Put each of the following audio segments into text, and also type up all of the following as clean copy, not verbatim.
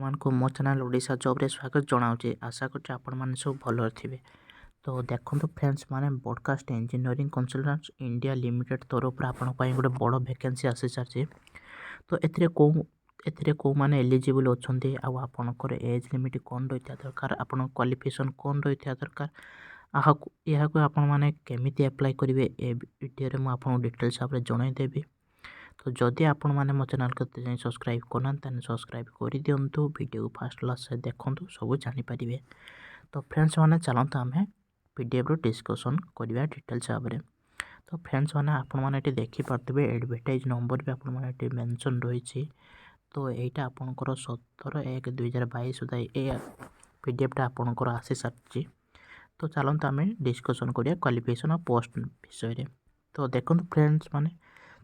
ଆପଣମାନଙ୍କୁ ମୋ ଚ୍ୟାନେଲ୍ ଓଡ଼ିଶା ଜବ୍ରେ ସ୍ୱାଗତ ଜଣାଉଛି। ଆଶା କରୁଛି ଆପଣମାନେ ସବୁ ଭଲରେ ଥିବେ। ତ ଦେଖନ୍ତୁ ଫ୍ରେଣ୍ଡସ୍ ମାନେ, broadcast engineering consultant India limited ତରଫରୁ ଆପଣଙ୍କ ପାଇଁ ଗୋଟେ ବଡ଼ ଭ୍ୟାକେନ୍ସି ଆସିସାରିଛି। ତ ଏଥିରେ କେଉଁମାନେ ଏଲିଜିବଲ୍ ଅଛନ୍ତି ଆଉ ଆପଣଙ୍କର ଏଜ୍ ଲିମିଟ୍ କ'ଣ ରହିଥିବା ଦରକାର, ଆପଣଙ୍କ କ୍ୱାଲିଫିକେସନ୍ କ'ଣ ରହିଥିବା ଦରକାର, ଏହାକୁ ଆପଣମାନେ କେମିତି ଆପ୍ଲାଏ କରିବେ, ଏ ଭିଡ଼ିଓରେ ମୁଁ ଆପଣଙ୍କୁ ଡିଟେଲ୍ସ ଭାବରେ ଜଣାଇଦେବି। ତ ଯଦି ଆପଣମାନେ ମୋ ଚ୍ୟାନେଲ୍କୁ ଏତେ ଯାଏଁ ସବସ୍କ୍ରାଇବ୍ କରିନାହାନ୍ତି, ତାହେଲେ ସବସ୍କ୍ରାଇବ୍ କରିଦିଅନ୍ତୁ। ଭିଡ଼ିଓକୁ ଫାଷ୍ଟ ଲାଷ୍ଟ ଦେଖନ୍ତୁ, ସବୁ ଜାଣିପାରିବେ। ତ ଫ୍ରେଣ୍ଡସ୍ ମାନେ, ଚାଲନ୍ତୁ ଆମେ ପିଡିଏଫ୍ରୁ ଡିସ୍କସନ୍ କରିବା ଡିଟେଲ୍ସ ଭାବରେ। ତ ଫ୍ରେଣ୍ଡସ୍ ମାନେ, ଆପଣମାନେ ଏଠି ଦେଖିପାରୁଥିବେ, ଆଡ଼ଭର୍ଟାଇଜ୍ ନମ୍ବର ବି ଆପଣମାନେ ଏଠି ମେନସନ୍ ରହିଛି। ତ ଏଇଟା ଆପଣଙ୍କର 17/1/2022 ସୁଦ୍ଧା ଏ ପିଡିଏଫ୍ଟା ଆପଣଙ୍କର ଆସିସାରିଛି। ତ ଚାଲନ୍ତୁ ଆମେ ଡିସ୍କସନ୍ କରିବା କ୍ୱାଲିଫିକେସନ୍ ଆଉ ପୋଷ୍ଟ ବିଷୟରେ। ତ ଦେଖନ୍ତୁ ଫ୍ରେଣ୍ଡସ୍ ମାନେ,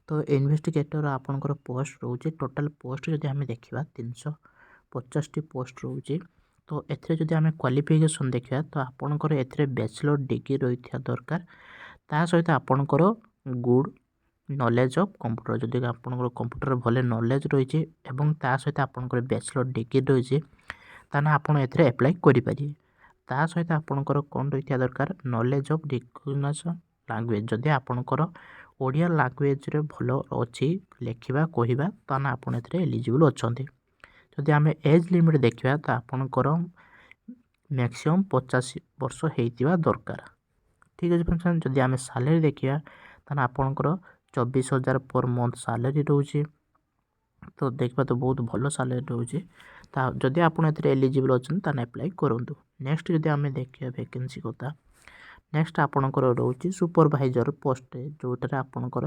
ତ ଇନଭେଷ୍ଟିଗେଟର ଆପଣଙ୍କର ପୋଷ୍ଟ ରହୁଛି। ଟୋଟାଲ୍ ପୋଷ୍ଟ ଯଦି ଆମେ ଦେଖିବା, 350ଟି ପୋଷ୍ଟ ରହୁଛି। ତ ଏଥିରେ ଯଦି ଆମେ କ୍ୱାଲିଫିକେସନ୍ ଦେଖିବା, ତ ଆପଣଙ୍କର ଏଥିରେ ବ୍ୟାଚଲର୍ ଡିଗ୍ରୀ ରହିଥିବା ଦରକାର। ତା ସହିତ ଆପଣଙ୍କର ଗୁଡ଼୍ ନଲେଜ୍ ଅଫ୍ କମ୍ପ୍ୟୁଟର। ଯଦି ଆପଣଙ୍କର କମ୍ପ୍ୟୁଟର ଭଲ ନଲେଜ୍ ରହିଛି ଏବଂ ତା ସହିତ ଆପଣଙ୍କର ବ୍ୟାଚଲର୍ ଡିଗ୍ରୀ ରହିଛି, ତାହେଲେ ଆପଣ ଏଥିରେ ଆପ୍ଲାଏ କରିପାରିବେ। ତା ସହିତ ଆପଣଙ୍କର କ'ଣ ରହିଥିବା ଦରକାର? Knowledge of recognize language. ଯଦି ଆପଣଙ୍କର ଓଡ଼ିଆ ଲାଙ୍ଗୁଏଜ୍ରେ ଭଲ ଅଛି ଲେଖିବା କହିବା, ତାହେଲେ ଆପଣ ଏଥିରେ ଏଲିଜିବଲ୍ ଅଛନ୍ତି। ଯଦି ଆମେ ଏଜ୍ ଲିମିଟ୍ ଦେଖିବା, ତ ଆପଣଙ୍କର ମ୍ୟାକ୍ସିମମ୍ 50 ବର୍ଷ ହେଇଥିବା ଦରକାର। ଠିକ୍ ଅଛି ଫ୍ରେଣ୍ଡସ୍। ଯଦି ଆମେ ସାଲେରୀ ଦେଖିବା, ତାହେଲେ ଆପଣଙ୍କର 24,000 ପର୍ ମନ୍ଥ ସାଲେରୀ ରହୁଛି। ତ ଦେଖିବା ତ ବହୁତ ଭଲ ସାଲେରୀ ରହୁଛି। ତା ଯଦି ଆପଣ ଏଥିରେ ଏଲିଜିବଲ୍ ଅଛନ୍ତି, ତାହେଲେ ଆପ୍ଲାଏ କରନ୍ତୁ। ନେକ୍ସଟ ଯଦି ଆମେ ଦେଖିବା ଭେକେନ୍ସି କଥା, ନେକ୍ସଟ ଆପଣଙ୍କର ରହୁଛି ସୁପରଭାଇଜର ପୋଷ୍ଟ, ଯେଉଁଟାରେ ଆପଣଙ୍କର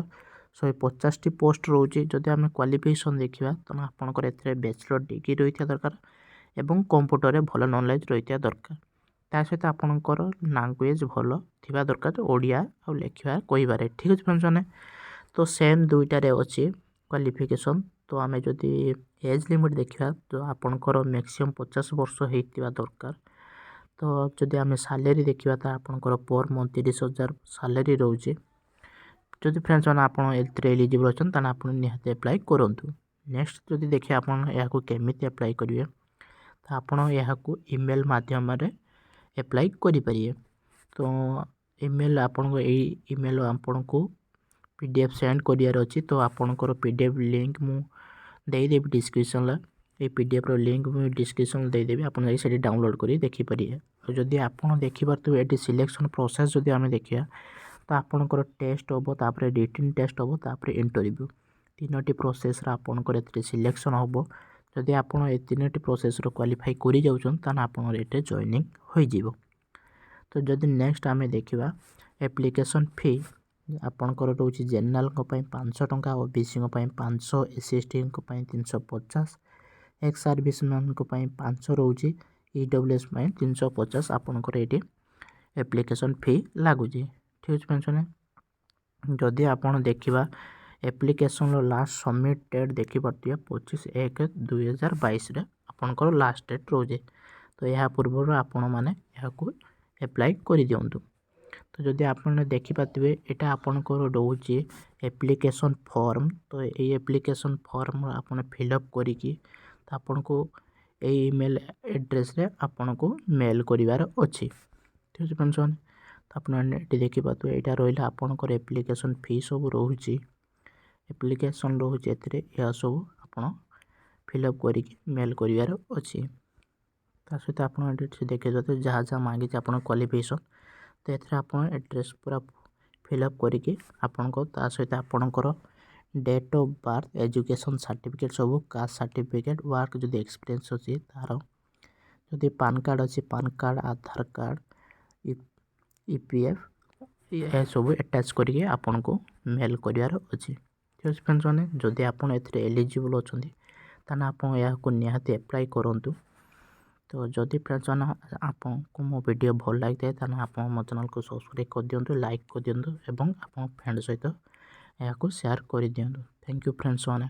150ଟି ପୋଷ୍ଟ ରହୁଛି। ଯଦି ଆମେ କ୍ୱାଲିଫିକେସନ୍ ଦେଖିବା, ତେଣୁ ଆପଣଙ୍କର ଏଥିରେ ବ୍ୟାଚଲର୍ ଡିଗ୍ରୀ ରହିଥିବା ଦରକାର ଏବଂ କମ୍ପ୍ୟୁଟରରେ ଭଲ ନଲେଜ୍ ରହିଥିବା ଦରକାର। ତା ସହିତ ଆପଣଙ୍କର ଲାଙ୍ଗୁଏଜ୍ ଭଲ ଥିବା ଦରକାର, ଓଡ଼ିଆ ଆଉ ଲେଖିବା କହିବାରେ। ଠିକ୍ ଅଛି ଫ୍ରେଣ୍ଡସ୍ ମାନେ, ତ ସେମ୍ ଦୁଇଟାରେ ଅଛି କ୍ୱାଲିଫିକେସନ୍। ତ ଆମେ ଯଦି ଏଜ୍ ଲିମିଟ୍ ଦେଖିବା, ତ ଆପଣଙ୍କର ମ୍ୟାକ୍ସିମମ୍ 50 ବର୍ଷ ହେଇଥିବା ଦରକାର। ତ ଯଦି ଆମେ ସାଲେରୀ ଦେଖିବା, ତ ଆପଣଙ୍କର ପର୍ ମନ୍ଥ 30,000 ସାଲେରୀ ରହୁଛି। ଯଦି ଫ୍ରେଣ୍ଡସ୍ ମାନେ, ଆପଣ ଏଥିରେ ଏଲିଜିବଲ୍ ଅଛନ୍ତି, ତାହେଲେ ଆପଣ ନିହାତି ଆପ୍ଲାଏ କରନ୍ତୁ। ନେକ୍ସଟ ଯଦି ଦେଖିବା, ଆପଣ ଏହାକୁ କେମିତି ଆପ୍ଲାଏ କରିବେ, ତ ଆପଣ ଏହାକୁ ଇମେଲ୍ ମାଧ୍ୟମରେ ଆପ୍ଲାଏ କରିପାରିବେ। ତ ଇମେଲ୍ ଆପଣଙ୍କ ଏଇ ଇମେଲ୍ ଆପଣଙ୍କୁ ପିଡିଏଫ୍ ସେଣ୍ଡ କରିବାର ଅଛି। ତ ଆପଣଙ୍କର ପିଡିଏଫ୍ ଲିଙ୍କ୍ ମୁଁ ଦେଇଦେବି ଡିସ୍କ୍ରିପସନ୍ରେ। ଏଇ ପିଡିଏଫ୍ର ଲିଙ୍କ୍ ମୁଁ ଡିସ୍କ୍ରିପସନ୍ରେ ଦେଇଦେବି, ଆପଣ ଯାଇକି ସେଠି ଡାଉନଲୋଡ଼୍ କରି ଦେଖିପାରିବେ। ଆଉ ଯଦି ଆପଣ ଦେଖିପାରୁଥିବେ ଏଠି ସିଲେକ୍ସନ୍ ପ୍ରୋସେସ୍ ଯଦି ଆମେ ଦେଖିବା, ତ ଆପଣଙ୍କର ଟେଷ୍ଟ ହେବ, ତାପରେ ରିଟିନ୍ ଟେଷ୍ଟ ହେବ, ତାପରେ ଇଣ୍ଟରଭ୍ୟୁ। ତିନୋଟି ପ୍ରୋସେସ୍ରେ ଆପଣଙ୍କର ଏଥିରେ ସିଲେକ୍ସନ୍ ହେବ। ଯଦି ଆପଣ ଏ ତିନୋଟି ପ୍ରୋସେସ୍ର କ୍ୱାଲିଫାଇ କରିଯାଉଛନ୍ତି, ତାହେଲେ ଆପଣଙ୍କର ଏଥିରେ ଜଏନିଂ ହୋଇଯିବ। ତ ଯଦି ନେକ୍ସଟ ଆମେ ଦେଖିବା ଆପ୍ଲିକେସନ୍ ଫି, ଆପଣଙ୍କର ରହୁଛି ଜେନେରାଲଙ୍କ ପାଇଁ 500 ଟଙ୍କା, ଓବିସିଙ୍କ ପାଇଁ 500, ଏସ୍ ସି ଏସ୍ ଟିଙ୍କ ପାଇଁ 350, ଏକ୍ସ ସର୍ଭିସମ୍ୟାନଙ୍କ ପାଇଁ 500 ରହୁଛି, ଇଡବ୍ଲ୍ୟୁଏସ୍ ପାଇଁ 350 ଆପଣଙ୍କର ଏଇଠି ଆପ୍ଲିକେସନ୍ ଫି ଲାଗୁଛି। ଠିକ୍ ଅଛି ଫ୍ରେଣ୍ଡସ୍ ମାନେ, ଯଦି ଆପଣ ଦେଖିବା ଆପ୍ଲିକେସନ୍ର ଲାଷ୍ଟ ସବମିଟ୍ ଡେଟ୍ ଦେଖିପାରୁଥିବେ, 25/1/2022ରେ ଆପଣଙ୍କର ଲାଷ୍ଟ ଡେଟ୍ ରହୁଛି। ତ ଏହା ପୂର୍ବରୁ ଆପଣମାନେ ଏହାକୁ ଆପ୍ଲାଏ କରିଦିଅନ୍ତୁ। ତ ଯଦି ଆପଣ ଦେଖିପାରୁଥିବେ, ଏଇଟା ଆପଣଙ୍କର ରହୁଛି ଆପ୍ଲିକେସନ୍ ଫର୍ମ। ତ ଏଇ ଆପ୍ଲିକେସନ୍ ଫର୍ମ ଆପଣ ଫିଲ୍ଅପ୍ କରିକି ତ ଆପଣଙ୍କୁ ଏଇ ଇମେଲ୍ ଆଡ୍ରେସ୍ରେ ଆପଣଙ୍କୁ ମେଲ୍ କରିବାର ଅଛି। ଠିକ୍ ଅଛି ଫ୍ରେଣ୍ଡସ୍ ମାନେ, ତ ଆପଣ ଏଠି ଦେଖିପାରୁଥିବେ, ଏଇଟା ରହିଲା ଆପଣଙ୍କର ଆପ୍ଲିକେସନ୍ ଫି ସବୁ ରହୁଛି, ଆପ୍ଲିକେସନ୍ ରହୁଛି। ଏଥିରେ ଏହା ସବୁ ଆପଣ ଫିଲ୍ଅପ୍ କରିକି ମେଲ୍ କରିବାର ଅଛି। ତା ସହିତ ଆପଣ ଏଠି ଦେଖିପାରୁଥିବେ, ଯାହା ଯାହା ମାଗିଛି ଆପଣ କ୍ୱାଲିଫିକେସନ୍, ତ ଏଥିରେ ଆପଣ ଆଡ୍ରେସ୍ ପୁରା ଫିଲ୍ଅପ୍ କରିକି ଆପଣଙ୍କ ତା ସହିତ ଆପଣଙ୍କର date of birth, education certificate ସବୁ, କାଷ୍ଟ ସାର୍ଟିଫିକେଟ୍, ୱାର୍କ ଯଦି ଏକ୍ସପିରିଏନ୍ସ ଅଛି ତା'ର, ଯଦି ପାନ୍ କାର୍ଡ଼ ଅଛି ପାନ୍ କାର୍ଡ଼, ଆଧାର କାର୍ଡ଼, ଇପିଏଫ୍, ଏସବୁ ଆଟାଚ୍ କରିକି ଆପଣଙ୍କୁ ମେଲ୍ କରିବାର ଅଛି। ଠିକ୍ ଅଛି ଫ୍ରେଣ୍ଡସ୍ ମାନେ, ଯଦି ଆପଣ ଏଥିରେ ଏଲିଜିବଲ୍ ଅଛନ୍ତି, ତାହେଲେ ଆପଣ ଏହାକୁ ନିହାତି ଆପ୍ଲାଏ କରନ୍ତୁ। ତ ଯଦି ଫ୍ରେଣ୍ଡସ୍ ମାନେ, ଆପଣଙ୍କୁ ମୋ ଭିଡ଼ିଓ ଭଲ ଲାଗିଥାଏ, ତାହେଲେ ଆପଣ ମୋ ଚ୍ୟାନେଲ୍କୁ ସବସ୍କ୍ରାଇବ୍ କରିଦିଅନ୍ତୁ, ଲାଇକ୍ କରିଦିଅନ୍ତୁ ଏବଂ ଆପଣଙ୍କ ଫ୍ରେଣ୍ଡ ସହିତ ଏହାକୁ ସେୟାର କରିଦିଅନ୍ତୁ। Thank you friends ମାନେ।